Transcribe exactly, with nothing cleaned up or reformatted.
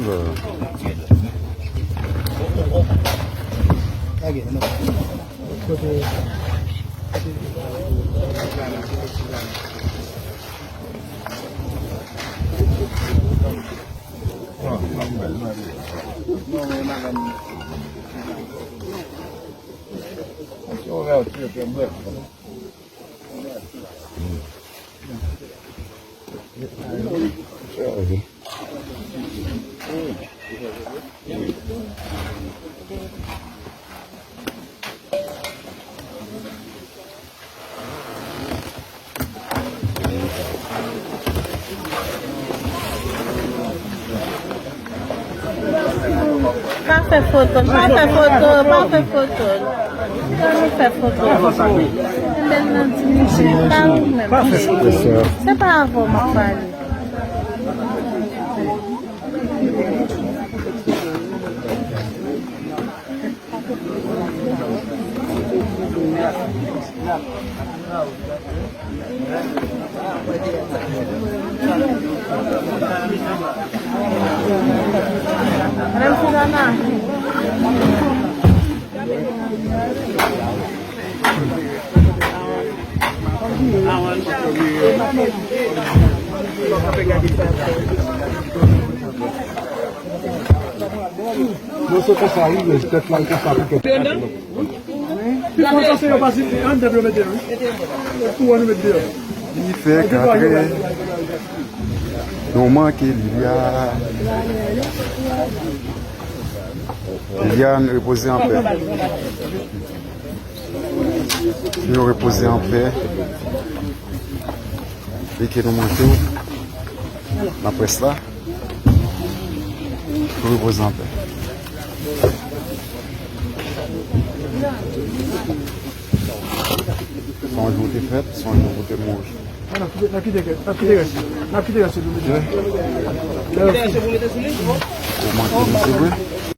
Pa fè foto, pa fè foto, pa fè foto. Pa fè foto. Bèl nan di misye, pa ou menm. Se pa avè w m ap pale. Yo se konsa, wi, men tèt la, l konsa pou tèt. Pi konsa, se yo pa sifi, an, dèp yo mete, wi. E kou an, nou met deyò. Li fè kat è. Nou manke Liliane. Liliane, repoze an pè. Nou repoze an pè. E ke nou manke w. Nan près la. Repoze an pè. Se yon jou w te fèt, se yon jou w te mouri. N ap kite, n ap kite, n ap kite rès, n ap kite rès pou mete. Ou manke nou, se vre.